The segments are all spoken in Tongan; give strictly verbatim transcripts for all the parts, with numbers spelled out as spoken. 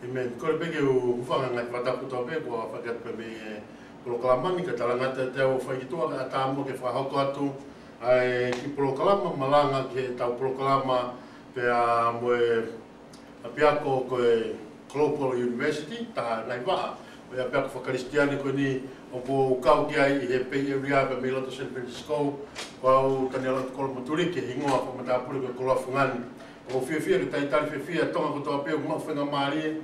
ʻĒmeni. Kole pē ke u hūfanga he ngaahi fakatapu kotoa pē kuo fai atu pē mei he polokalama ni, kae talangata ʻe au ʻo fai ki tuʻa kae ʻatā muʻa ke fakahoko atu ʻa e kiʻi polokalama malanga ki heʻetau polokalama pea mo e ʻapiako ko e Global University, taha e ngaahi vaʻa ʻo e ʻapiako fakakalisitiane ko eni ʻoku ou kau ki ai ʻi he Bay Area pea mei loto San Francisco. Ko au Taniela Tokolo Matuliki, hingoa fakamatapule ko e Koloa Fungani. ʻOku ou fiefia ke talitali fiefia Tonga kotoa pē ʻoku maʻu faingamālie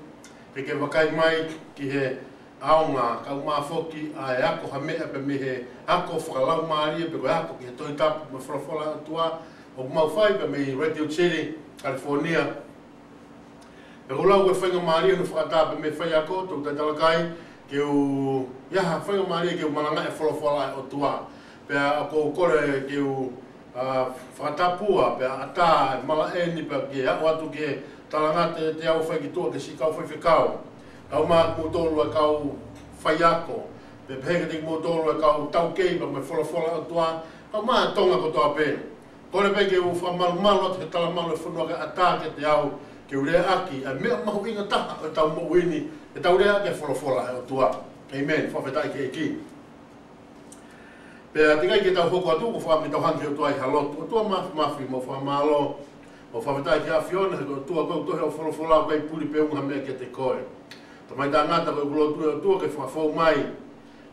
ke ke vakai mai ki he ʻaonga kae ʻumaʻā foki ʻa e ako ha meʻa pē mei he ako fakalaumālie pe ko e ako ki he Tohi Tapu mo e folofola ʻa e ʻOtua ʻoku mau fai pē mei Radio Chile, California. Pea ʻoku ou lau ko e faingamālie hono fakaʻatā pē mei he faiako, ʻoku ou talitali ke u, ʻi ai ha faingamālie ke u malangaʻi e folofola ʻa e ʻOtua. Pea ʻoku ou kole ke u, ʻa, fakatapua pea ʻatā e malaʻe ni pea ke aʻu atu ke talangata ʻe au ʻo fai ki tuʻa ke siʻi kau faifekau, kae ʻumaʻā kimoutolu e kau faiako, pea pehē kiate kimoutolu e kau taukei pea mo e folofola ʻa e ʻOtua, kae ʻumaʻā Tonga kotoa pē. Kole pē ke u fakamalumalu atu he talamalu ʻo e fonua kae ʻatā kiate au ke u leaʻaki ʻa e meʻa mahuʻinga taha ʻo ʻetau moʻui ni, ke tau leaʻaki e folofola ʻa e ʻOtua. ʻĒmeni. Fakafetaʻi ki he ʻEiki. Pea teʻeki ai ke tau hoko atu, ʻoku ou fakaʻamu ke tau hanga ki he ʻOtua ʻi ha lotu. ʻOtua Māfimafi, mau fakamālō, mau fakafetaʻi ki he ʻAfiona, he ko e ʻOtua koe ʻoku tohi ʻa e folofola, ʻoku ʻikai puli pe unga ha meʻa kiate koe. Tamai taʻengata, ko ʻeku lotu ʻe ʻOtua ke fakafou mai,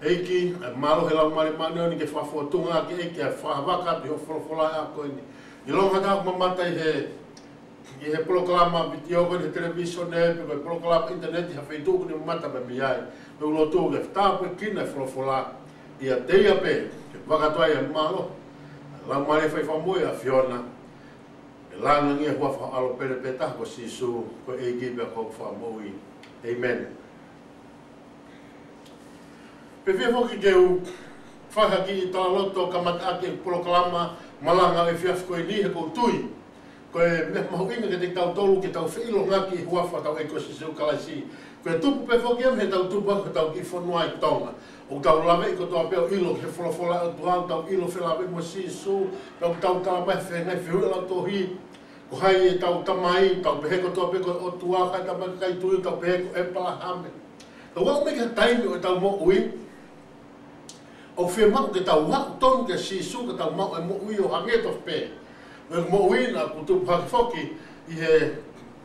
ʻEiki, ʻa e mālohi ʻo e Laumālie Māʻoniʻoni ke fakafōtunga ʻaki, ʻEiki, ʻa e fakavaka atu ʻi hoʻo folofola ʻi he ʻaho ko eni. ʻIlonga ha taha ʻoku mamata ʻi he, ʻi he polokalama vitiō ko eni he televīsone, pe ko e polokalama ʻinitaneti ha feituʻu ʻoku ne mamata mai mei ai. Pea ʻoku ou lotu ke tāpuekina e folofola ʻiate ia pē, ke vaka atu ai e mālohi ʻo e Laumālie Faifekau mo e ʻAfiona. ʻE lāngilangiʻia e huafa ho ʻAlo pele pē taha ko Sīsū, ko e ʻEiki pea ko e Fakamoʻui. ʻĒmeni. Pea fiefia foki ke u fai ha kiʻi talaloto kamataʻaki e polokalama malanga ʻo e efiafi ko eni, he ʻoku ou tui ko e meʻa mahuʻinga kiate kitautolu ke tau feʻilongaki e huafa hotau ʻEiki ko Sīsū Kalaisi. Ko e tupu pē foki ia mei heʻetau tupu hake hotau kiʻi fonua ʻi Tonga. ʻOku tau laveʻi kotoa pē ʻo ʻilo ki he folofola ʻa e ʻOtua, ʻoku tau ʻilo felāveʻi mo Sīsū, pea ʻoku tau tala mai he ngaahi fehuʻi ʻa e lautohi, ko hai ʻetau tamai, tau pehē kotoa pē ko e ʻOtua, ko e Tamai Kakai Tui, tau pehē ko ʻĒpalahame. Ka ʻoku aʻu mai ki he taimi ʻo ʻetau moʻui, ʻoku fiemaʻu ke tau aʻu tonu kia Sīsū, ke tau maʻu e moʻui ʻo hangē tofu pē ko e moʻui naʻá ku tupu hake foki ʻi he,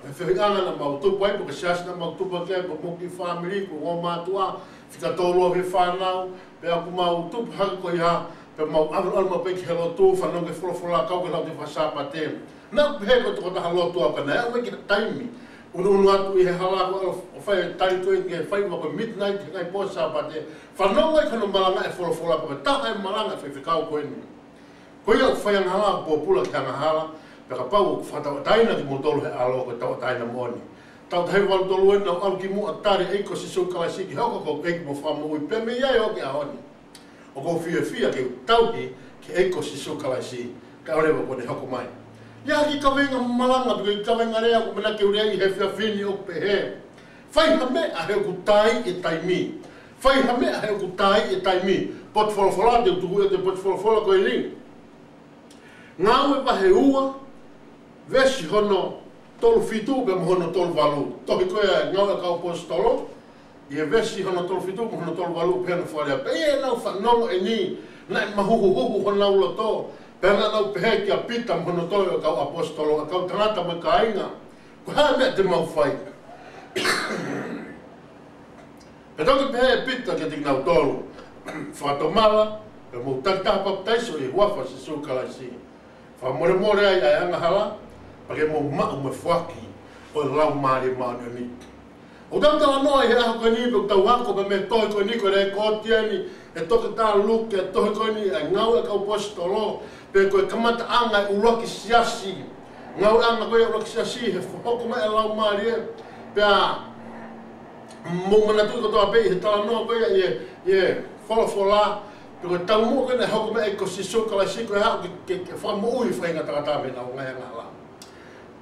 he feohiʻanga naʻa mau tupu ai, pe ko e siasi naʻa mau tupu hake ai, pe ko e kiʻi fāmili, ko e ongo mātuʻa, fika tolu ʻa e fānau, pea ʻoku mau tupu hake ko ia, pea mau ʻalu ʻalu maʻu pē ki he lotu, fanongo ki he folofola, kau ki he lautohi faka-Sāpate. Naʻá ku pehē ko e tokotaha lotu au, ka naʻe aʻu mai ki he taimi ʻunuʻunu atu ʻi he hala, ko e ʻalu ʻo fai e talitali ko ē ke fai ʻi he midnight he ngaahi pō Sāpate, fanongo ai ki hono malangaʻi e folofola, ko e taha e malanga ʻa e faifekau ko eni. Ko ia ʻoku fai angahala ʻoku pōpula ki he angahala, pea kapau ʻoku fakatauʻatāina kimoutolu ʻe he ʻAlo, ko e tauʻatāina moʻoni. Taʻu taha hiva valu tolu eni naʻá ku ʻalu ki muʻa ʻo tali e ʻEiki ko Sīsū Kalaisi ke hoko ko hoku ʻEiki mo Fakamoʻui, pea mei ai ʻo aʻu ki he ʻaho ni ʻoku ou fiefia ke u tauhi ki he ʻEiki ko Sīsū Kalaisi, kae ʻoua leva kuó ne hoko mai. ʻI ai ha kiʻi kaveinga malanga, pe ko e kiʻi kaveinga lea ʻoku ou ʻamanaki ke u lea ʻi he efiafi ni ʻoku pehē: Fai ha meʻa he ʻoku tā ai e taimi. Fai ha meʻa he ʻoku tā ai e taimi. Potu folofola, te u tuku atu e potu folofola ko eni. Ngāue vahe ua, veesi hono tolu fitu pea mo hono tolu valu. Tohi ko ia ʻa e Ngāue ʻa e Kau ʻAposetolo, ʻi he veesi hono tolu fitu mo hono tolu valu, pehē hono fakalea: Pea ʻi heʻenau fanongo eni, naʻe mahuhuhuhu honau loto, pea naʻa nau pehē kia Pita mo hono toʻo ʻo e kau ʻaposetolo, ʻA e kau tangata mo e kāinga, ko e hā e meʻa te mau fai? Pea toki pehē ʻe Pita kiate kinautolu, Fakatomala, pea mou takitaha papitaiso ʻi he huafa ʻo Sīsū Kalaisi, fakamolemole ai ʻa e angahala, pea ke mou maʻu mo e foaki ʻo e Laumālie Māʻoniʻoni. ʻOku tau talanoa ʻi he ʻaho ko eni, ʻoku tau ako pē mei he tohi ko eni, ko e lēkooti eni ʻe he toketā Luke e tohi ko eni ʻa e Ngāue ʻa e Kau ʻAposetolo, pe ko e kamataʻanga e ʻuluaki siasi. Ngāueʻanga ko ia e ʻuluaki siasi he hoko mai e Laumālie, pea mou manatuʻi kotoa pē ʻi he talanoa ko ia ʻi he, ʻi he folofola, pe ko e taumuʻa ko ē naʻe hoko mai e ʻEiki ko Sīsū Kalaisi ko e haʻu ke, ke, ke fakamoʻui e faʻahinga tangata mei heʻenau ngaahi angahala.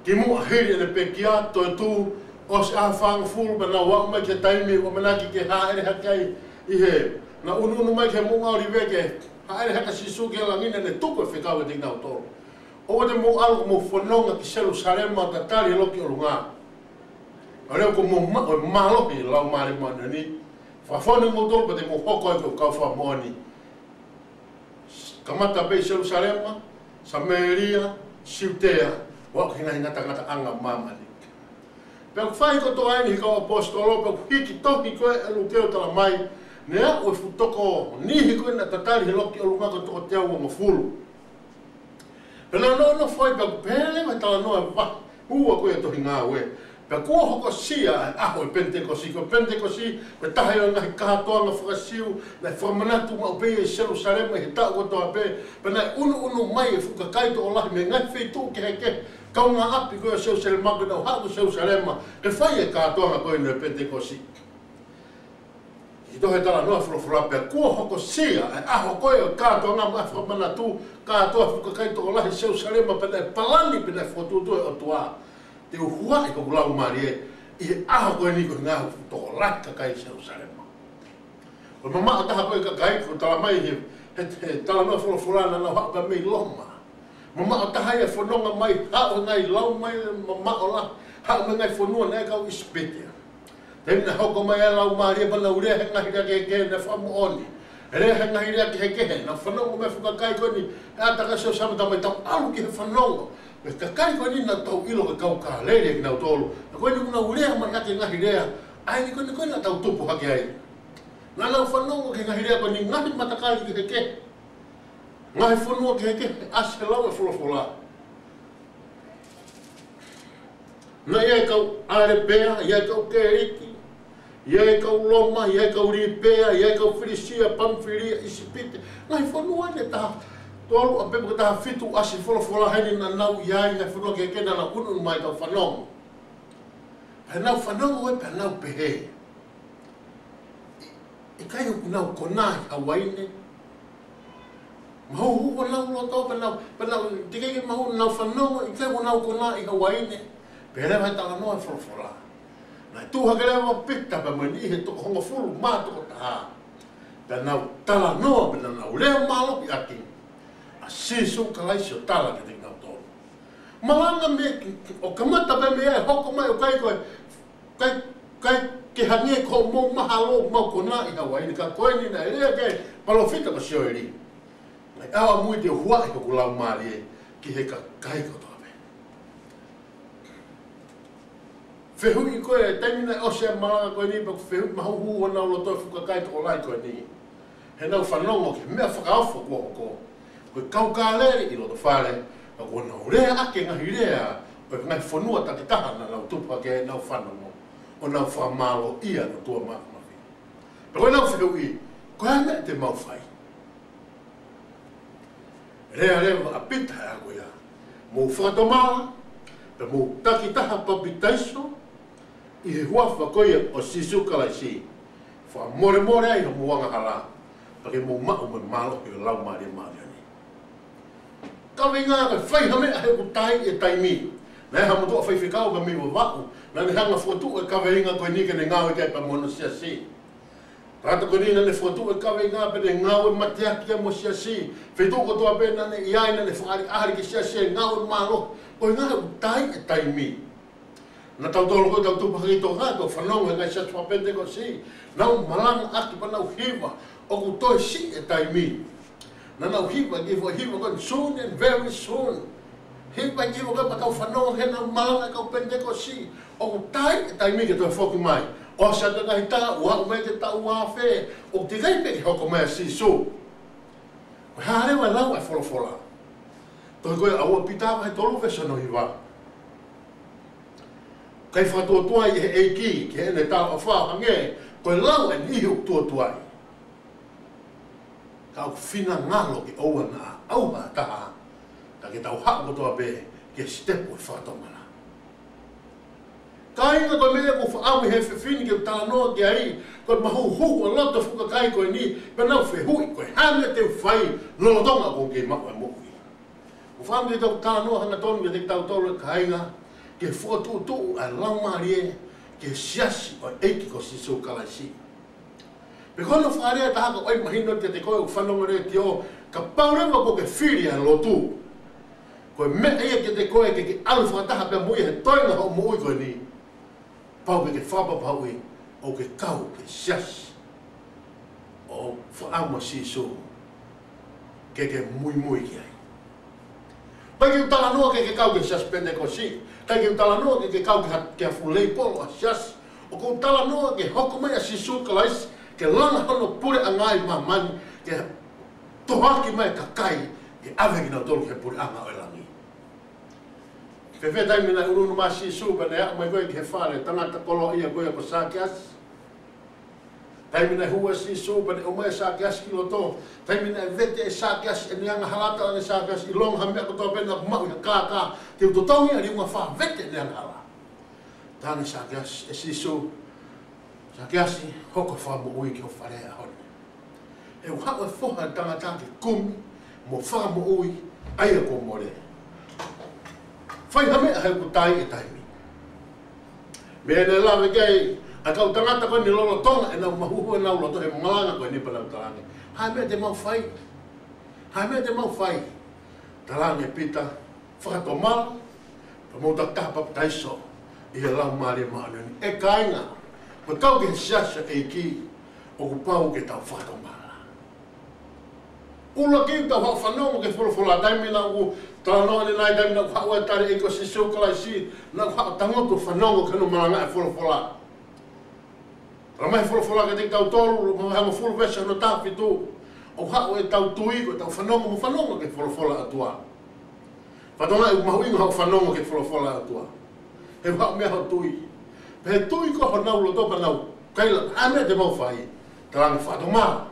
Kimuʻa hili ʻene pekia, toetuʻu, ʻosi ʻaho fāngofulu pea nau aʻu mai ki he taimi ʻoku ʻamanaki ke hāʻele hake ai ʻi he, naʻa ʻunuʻunu mai ki he Moʻunga ʻOlive ke hāʻele hake ʻa Sīsū ki he langi, naʻá ne tuku e fekau kiate kinautolu: ʻOua te mou ʻalu ka mou fononga ki Selusalema ʻo tatali e loki ʻolunga. ʻA ia ko e mou maʻu e mālohi ʻo e Laumālie Māʻoniʻoni, fakafonu kimoutolu pea te mou hoko ai ko e kau fakamoʻoni. Kamata pē ʻi Selusalema, Samēlia, Siutea, ʻo aʻu ki he ngaahi ngatangataʻanga ʻo māmani. Pea ʻoku fai kotoa eni ʻe he kau ʻaposetolo, pea ʻoku hiki tohi ko ē ʻe Luke ʻo talamai, naʻe aʻu e fuʻu tokoni ko ē naʻe tatali he loki ʻolunga ko e toko teau uangofulu. Pea naʻa nau nofo ai pea pehē leva ʻe he talanoa ʻo e vahe ua ko ē ʻo e tohi Ngāue. Pea kuo hokosia e ʻaho ʻo e Penitekosi. Ko e Penitekosi, ko e taha ia ʻo e ngaahi kātoanga faka-Siu, naʻe fakamanatu maʻu pē ia ʻi Selusalema ʻi he taʻu kotoa pē. Pea naʻe ʻunuʻunu mai e fuʻu kakai tokolahi mei he ngaahi feituʻu kehekehe, kaungāʻapi ko ē ʻo Selusalema, ke nau haʻu ki Selusalema, ke fai e kātoanga ko eni ʻo e Penitekosi. ʻI he tohi talanoa folofola pea kuo hokosia e ʻaho ko ē ʻo e kātoanga mo e fakamanatu kātoa e fuʻu kakai tokolahi ʻi Selusalema, pea naʻe palani pea naʻe fokotuʻutuʻu ʻe he ʻOtua, te u huaʻi hoku Laumālie ʻi he ʻaho ko eni ko e ngaahi fuʻu tokolahi kakai ʻi Selusalema. Ko e mamaʻo taha ko ē e kakai, ʻoku talamai he, he, he talanoa folofola naʻa nau haʻu pē mei Loma. Mamaʻo taha ia e fononga mai, haʻu e ngaahi laumālie mamaʻo lahi, haʻu mei he ngaahi fonua naʻe kau ʻIsipite. Taimi naʻe hoko mai ai e Laumālie pea nau lea he ngaahi lea kehekehe naʻe fakamoʻoni. Lea he ngaahi lea kehekehe, naʻe fanongo mai e fuʻu kakai ko eni, he ʻātakai ʻo Selusalema, talamai tau ʻalu ki he fanongo. Pea ko e kakai ko eni naʻa tau ʻilo ko e kau Kāleli kinautolu. Pea ko eni ʻoku nau lea mai ʻaki e ngaahi lea ʻa eni ko eni ko ē naʻa tau tupu hake ai. Naʻa nau fanongo ki he ngaahi lea ko eni, ngaahi matakali kehekehe, ngaahi fonua kehekehe, ʻasi he lau ʻa e folofola. Naʻe ʻi ai e kau ʻAlepea, ʻi ai e kau Kēliki, ʻi ai e kau Loma, ʻi ai e kau Lipea, ʻi ai e kau Filisia, Pamfilia, ʻIsipite. Ngaahi fonua eni ʻe taha tolu ʻa pē pe ko e taha fitu ʻasi he folofola heni naʻa nau ʻi ai, ngaahi fonua kehekehe naʻa nau ʻunuʻunu mai ʻo fanongo. Pea nau fanongo ai pea nau pehē, ʻIkai ʻoku nau konā ʻi ha uaine? Mahuʻinga honau loto, pea nau, pea nau, teʻeki ke mahuʻinga honau fanongo, ʻikai ʻoku nau konā ʻi ha uaine? Pehē leva e talanoa ʻa e folofola, naʻe tuʻu hake leva ʻa Pita pea mo e niʻihi ʻe toko hongofulu mā toko taha, pea nau talanoa, pea nau lea mālohi ʻaki ʻa Sīsū Kalaisi ʻo tala kiate kinautolu. Malanga mei, ʻo kamata pē mei ai ʻo hoko mai ʻo ʻikai ko e, ʻikai, ʻikai ke hangē ko hoʻomou mahalo ʻoku mou konā ʻi ha uaine, ka ko eni naʻe lea ki ai e palōfita ko Sioeli, Naʻe ʻaho ʻamui te u huaʻi hoku Laumālie ki he kakai kotoa pē. Fehuʻi ko ē, taimi naʻe ʻosi ai e malanga ko eni, pea ʻoku fehuʻi mahuʻinga honau loto e fuʻu kakai tokolahi ko eni. He naʻa nau fanongo ki he meʻa fakaofo kuo hoko. Ko e kau Kāleli ʻi loto fale, pea kuo nau lea ʻaki e ngaahi lea ʻo e ngaahi fonua takitaha naʻa nau tupu hake ai ʻo nau fanongo, ʻo nau fakamālōʻia ʻa e ʻOtua Māfimafi. Pea ko ʻenau fehuʻi, ko e hā e meʻa te mau fai? Lea leva ʻa Pita he ʻaho ko ia, mou fakatomala, pea mou takitaha papitaiso ʻi he huafa ko ia ʻo Sīsū Kalaisi, fakamolemole ai homou angahala, pea ke mou maʻu mo e mālohi ʻo e Laumālie Māʻoniʻoni. Kaveinga ko e fai ha meʻa he ʻoku taaʻi e taimi. Naʻe ʻi ai ha motuʻa faifekau mei Vavaʻu, naʻa ne hanga ʻo fokotuʻu e kaveinga ko eni ke ne ngāue ki ai pea mo hono siasi. Tangata ko eni naʻa ne fokotuʻu e kaveinga pea ne ngāue mateaki ia mo e siasi. Feituʻu kotoa pē naʻa ne ʻi ai naʻa ne fakaʻaliʻali ki he siasi ʻi he ngāue mālohi. Ko e ʻuhinga he ʻoku taaʻi e taimi. Naʻa tautolu ko ē tau tupu hake ʻi Tonga, tau fanongo he ngaahi siasi faka-Penitekosi, nau malanga ʻaki pea nau hiva, ʻoku toe siʻi e taimi. Naʻa nau hiva ki he foʻi hiva ko ē, soon and very soon. Hiva ki he foʻi hiva pea tau fanongo he nau malanga e kau Penitekosi, ʻoku taaʻi e taimi ke toe foki mai. ʻOsi atu e ngaahi taʻu, ʻo aʻu mai ki he taʻu ua afe, ʻoku teʻeki ai pē ke hoko mai ʻa Sīsū. Ko e hā leva e lau ʻa e folofola? Tohi ko ē ʻa ua Pita vahe tolu veesi hono hiva. ʻIkai fakatuotuai ʻe he ʻEiki ki heʻene talaʻofa ʻo hangē ko e lau ʻa e niʻihi ʻoku tuotuai. Ka ʻoku finangalo ke ʻoua naʻa ʻauha ha taha, ka ke tau haʻu kotoa pē ki he sitepu ʻo e fakatomala. Kāinga, ko e meʻa ʻoku ou fakaʻamu he efiafi ni ke u talanoa ki ai, ko e mahuhuhu ʻa e loto e fuʻu kakai ko eni, pea nau fehuʻi, ko e hā e meʻa te u fai lolotonga ʻoku ou kei maʻu e moʻui. ʻOku ou fakaʻamu ke tau talanoa hangatonu kiate kitautolu e kāinga, ki he fokotuʻutuʻu ʻa e Laumālie ki he siasi ʻo e ʻEiki ko Sīsū Kalaisi. Pea ko hono fakalea ʻe taha ke ʻoua ʻe mahino kiate koe ʻoku fanongo he letiō, kapau leva ʻoku ke fili ʻa e lotu, ko e meʻa ia kiate koe ke ke ʻalu fakataha pea mo ia he toenga hoʻo moʻui ko eni. Pau ke ke fakapapauʻi ʻoku ke kau ki he siasi ʻoku fakaʻamu ʻa Sīsū ke ke muimui ki ai. ʻIkai ke u talanoa ke ke kau ki he siasi Penitekosi, ʻikai ke u talanoa ke ke kau ki ha, ki ha fuʻu leipolo ʻa e siasi. ʻOku ou talanoa ki he hoko mai ʻa Sīsū Kalaisi ke langa hono puleʻanga ʻi māmani, ke tohoaki mai e kakai ke ʻave kinautolu ki he puleʻanga ʻo e langi. Fēfē taimi naʻe ʻunuʻunu mai ai ʻa Sīsū pea ne aʻu mai ko ē ki he fale ʻo e tangata koloaʻia ko ia ko Sākeasi? Taimi naʻe hū ai ʻa Sīsū pea ne ʻomai ʻa Sākeasi ki loto, taimi naʻe vete ai ʻe Sākeasi ʻene angahala, talaange ʻe Sākeasi, ʻilonga ha meʻa kotoa pē naʻa ku maʻu ʻi ha kākā, te u totongi ʻa e liunga fā. Vete ʻene angahala. Talaange ʻe Sākeasi, ʻe Sīsū, Sākeasi, hoko fakamoʻui ki ho fale he ʻaho ni. He ʻoku haʻu e Foha ʻo e Tangata ke kumi mo fakamoʻui ʻa ia kuo mole. Fai ha meʻa he ʻoku tai e taimi. Meʻa naʻe lave ki ai ʻa e kau tangata ko eni lolotonga ʻenau mahuhu ʻenau loto he malanga ko eni, pea nau talaange, ha meʻa te mau fai? Ha meʻa te mau fai? Talaange ʻe Pita, fakatomala, pea mou takitaha papitaiso ʻi he Laumālie Māʻoniʻoni. ʻE kāinga, ko e kau ki he siasi ʻo e ʻEiki, ʻoku pau ke tau fakatomala. ʻUluaki, tau haʻu ʻo fanongo ki he folofola. Taimi naʻa ku talanoa ʻanenai, taimi naʻa ku haʻu ai ʻo tali ʻa e ʻEiki ko Sīsū Kalaisi, naʻa ku haʻu ʻo tangutu ʻo fanongo ki hono malangaʻi e folofola. Talamai ʻe he folofola kiate kitautolu, Loma vahe hongofulu veesi hono taha fitu, ʻoku haʻu ʻetau tui ko ʻetau fanongo mo fanongo ki he folofola ʻa e ʻOtua. Fakatokangaʻi ʻoku mahuʻinga hoʻo fanongo ki he folofola ʻa e ʻOtua. He ʻoku haʻu mei ai hoʻo tui. Pea he tui ko ē honau loto pea nau kaila, ha meʻa te mau fai? Talaange fakatomala.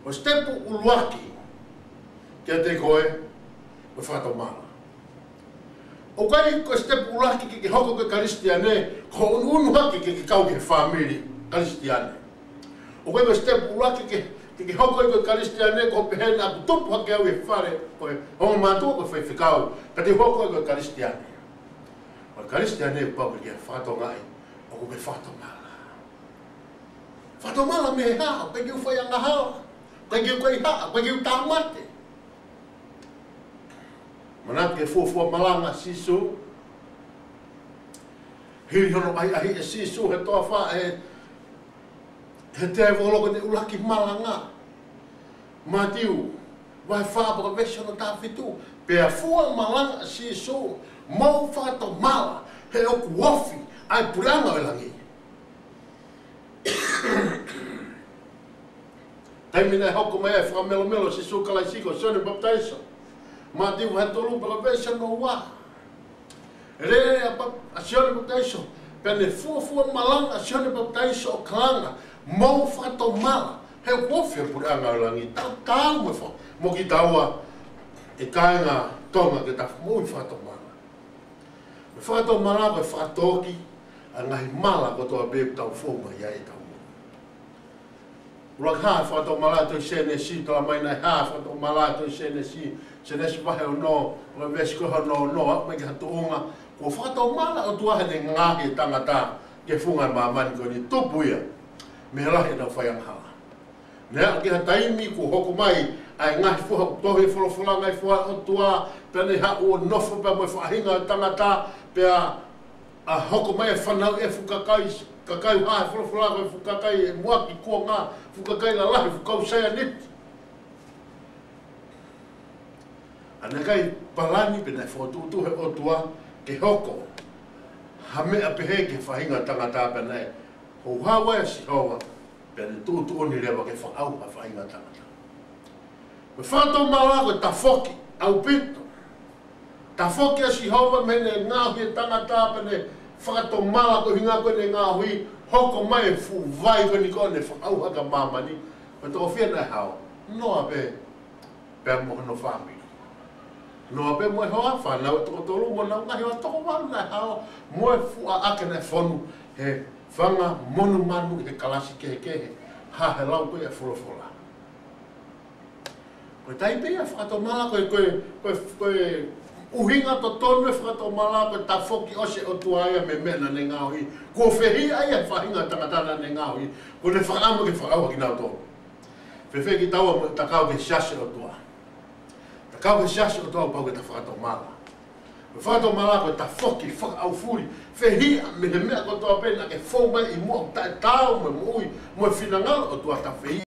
Ko e sitepu ʻuluaki kiate koe, ko e fakatomala. ʻOku ʻikai ko e sitepu ʻuluaki ke ke hoko ko e Kalisitiane ko hoʻo ʻunuʻunu hake ke ke kau ki he fāmili Kalisitiane. ʻOku ʻikai ko e sitepu ʻuluaki ke, ke ke hoko ai ko e Kalisitiane ko hoʻo pehē naʻa ku tupu hake au ʻi he fale ʻo e ongo mātuʻa ko e faifekau, ka te u hoko ai ko e Kalisitiane. Ko e Kalisitiane ʻoku pau ke ke fakatokangaʻi ʻoku ke fakatomala. Fakatomala mei he hā? ʻOku ʻikai ke u fai angahala, ʻoku ʻikai ke u kaihaʻa, ʻoku ʻikai ke u tāmate. Manatu ki he fuofua malanga ʻa Sīsū. Hili hono ʻahiʻahiʻi ʻe Sīsū he toafa ʻe he tēvolo ko ʻene ʻuluaki malanga. Mātiu vahe fā pea ko e veesi hono taha fitu. Pea fua malanga ʻa Sīsū, mou fakatomala, he ʻoku ofi ʻa e puleʻanga ʻo e langi. Taimi naʻe hoko mai ai e fakamelomelo ʻo Sīsū Kalaisi ko Sione Papitaiso. Mātiu vahe tolu pea ko e veesi hono ua. Lea ʻa Pa-, ʻa Sione Papitaiso, pea ne fuofua malanga ʻa Sione Papitaiso ʻo kalanga, mou fakatomala, he ʻoku ofi ʻa e puleʻanga ʻo e langi. Tautau mo fa-, mo kitaua ʻe kāinga Tonga ke ta moʻui fakatomala. Ko e fakatomala ko e fakatōkilalo ʻa e ngaahi mala kotoa pē ʻoku tau fou mai ai ʻetau moʻui. ʻUluaki, hā e fakatomala? Tohi Sēnesi, talamai naʻe hā e fakatomala he tohi Sēnesi, Sēnesi vahe ono, ko e veesi ko hono ono, aʻu mai ki ha tuʻunga, kuo fakatomala e ʻOtua heʻene ngaohi e tangata ki he funga māmani ko eni, tupu ia mei he lahi ʻenau fai angahala. Naʻe aʻu ki ha taimi kuo hoko mai ʻa e ngaahi foha, tohi e folofola, ngaahi foha ʻo e ʻOtua, pea ne haʻu ʻo nofo pea mo e faʻahinga ʻo e tangata, pea ʻa hoko mai e fanauʻi e fuʻu kakai, kakai, hā e folofola, ko e fuʻu kakai ʻe muʻaki, kuonga, fuʻu kakai lalahi, fuʻu kau saianiti. ʻA ia naʻe ʻikai palani pe naʻe fokotuʻutuʻu he ʻOtua ke hoko ha meʻa pehē ki he faʻahinga ʻo e tangata, pea naʻe houhau ai ʻa Sihova, pea ne tuʻutuʻuni leva ke fakaʻauha e faʻahinga ʻo e tangata. Ko e fakatomala ko e tafoki ʻaupito. Tafoki ʻa Sihova mei heʻene ngaohi e tangata pea ne fakatomala, ko e ʻuhinga ko ʻene ngaohi, hoko mai e fuʻu vai ko eni ko ʻene fakaʻauha ki māmani. Ko e tokofiha naʻe hao? Noa pē pea mo hono fāmili. Noa pea mo e hoa, fānau ʻe toko tolu mo honau ngaahi hoa ʻe toko valu naʻe hao, mo e fuʻu ʻaʻake naʻe fonu he fanga monumanu he kalasi kehekehe, hā he lau ko ia e folofola. Ko e taipe ia e fakatomala, ko e, ko e, ko e, ko e ʻuhinga totonu e fakatomala, ko e tafoki ʻosi e ʻOtua ia mei he meʻa naʻa ne ngaohi. Kuo fehiʻa ia he faʻahinga ʻo e tangata naʻa ne ngaohi, kuo ne fakaʻamu ke fakaʻauha kinautolu. Fēfē kitaua mo e takau ki he siasi ʻo e ʻOtua? Takau ki he siasi ʻo e ʻOtua ʻoku pau ke ta fakatomala. Ko e fakatomala ko e tafoki fakaʻaufuli, fehiʻa mei he meʻa kotoa pē naʻa ke fou mai ʻi muʻa, ʻoku taʻetaau mo e moʻui mo e finangalo ʻo e ʻOtua, tau fehiʻa.